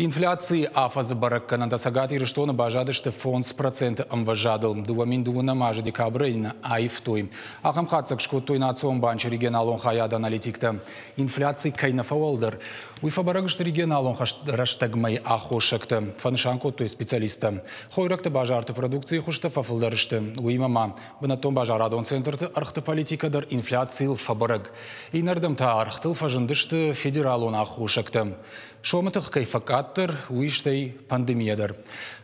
Инфляцийы афӕдзы бӕрӕггӕнӕнтӕ Цӕгат Ирыстоны баззадысты 5% ӕмвӕзадыл. 2002 азы декабры йын аивтой. Ахӕм хатдзӕг скодтой Национ банчы регионалон хайады аналитиктӕ. Инфляци кӕй нӕ фӕуӕлдӕр, уый фӕбӕрӕг сты регионалон рӕстӕгмӕйы аххосӕгтӕ, фӕнысан кодтой специалисттӕ. Хойрӕгты базарты продукцийы хуызтӕ фӕфылдӕр сты. Уыимӕ ма бынӕттон базарадон центрты ӕргъты политикӕ дӕр инфляцийыл фӕбӕрӕг. Иннӕрдӕм та ӕргътыл фӕзындысты федералон аххосӕгтӕ. Сомы тых кӕй фӕкъаддӕр, уый стӕй пандемийӕ дӕр.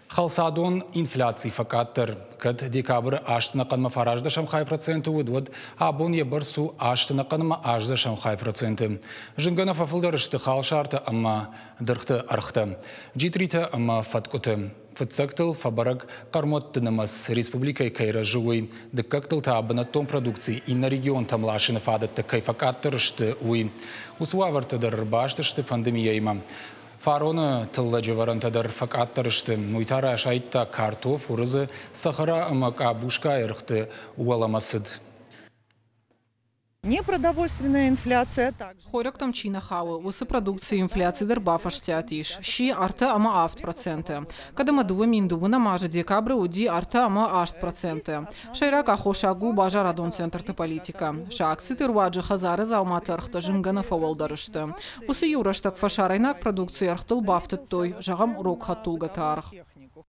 Хӕлцадон инфляци фӕкъаддӕр. Кӕд декабры 8 ӕнӕхъӕнмӕ 9.5% уыд, уӕд абон йӕ бӕрц у 8.8%. Зынгӕ нӕ фӕфылдӕр сты халсартӕ ӕмӕ дыргъты ӕргътӕ, джитритӕ ӕмӕ фӕткъуыты. Фыццӕгтыл фӕбӕрӕг хъӕрмуӕтты нымӕц республикӕйы кӕй рӕзы, уый. Дыккӕгтыл та бынӕттон продукци иннӕ регионтӕм ласыны фадӕттӕ кӕй фӕкъаддӕр сты, уый. Уыцы уавӕртӕ дӕр ӕрбаст сты пандемийӕимӕ. Фароны тыллӕджы вӕрӕнтӕ дӕр фӕкъаддӕр сты. Уый та расайдта картоф, уырыдзы, цӕхӕра ӕмӕ къабускайы ӕргъты уӕлӕмӕ цыд. Непродовольственная инфляция также. Хойрӕгтӕм чи нӕ хауы, уыцы продукцийы инфляци дӕр бафӕстиат ис, сси 3,7%. Кӕд ӕмӕ 2002 азы декабры уыди 3,8%. Сӕйраг аххосаг у базарадон центрты политикӕ. Сӕ акциты руаджы хӕдзары дзауматы ӕргътӕ зынгӕ нӕ фӕуӕлдӕр сты. Уыцы иу рӕстӕг фӕсарӕйнаг продукцийы ӕргътыл бафтыдтой, зӕгъӕм, рог хӕдтулгӕты аргъ.